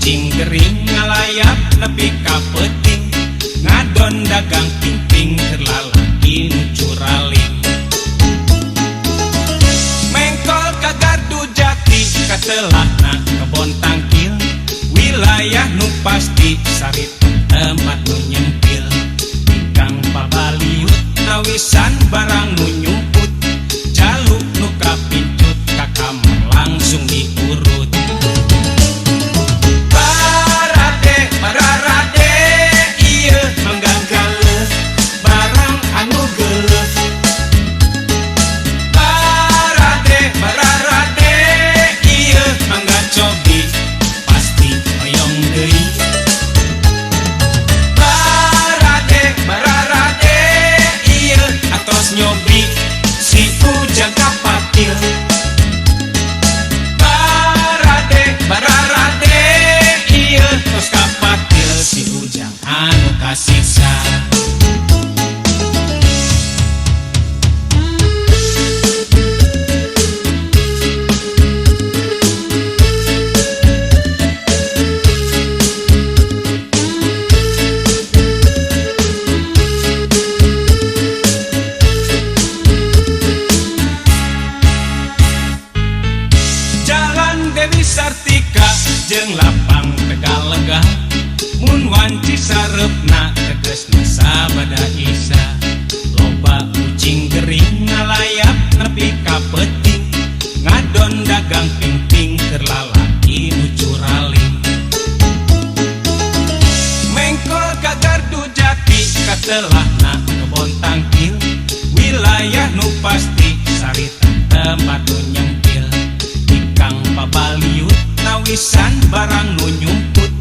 Ucing gering ngalayap nepi ka peuting, ngadon dagang pingping keur lalaki nu curaling. Mengkol ka Gardu Jati, katelahna Kebon Tangkil, wilayah nu pasti sarita tempat nu nyempil. Ikang pabaliut nawisan barang nu nyumput, jalu nu kapincut ka kamar langsung diurut. Barade bararade ieu manggagaleuh barang anu geuleuh. Barade bararade ieu mangga cobi, pasti hoyong deui. Barade bararade ieu atos nyobi, si Ujang kapatil. Barade bararade ieu tos kapatil, si Ujang anu kasiksa. Jalan Dewi Sartika jeung lapang Tegalega, mun wanci sareupna tegesna sabada isa. Loba ucing gering ngalayap nepi ka peuting, ngadon dagang pingping keur lalaki nu curaling. Mengkol ka Gardu Jati, katelahna Kebon Tangkil, wilayah nu pasti sarita tempat nu nyempil. Ikang pabaliut nawisan barang nu nyumput.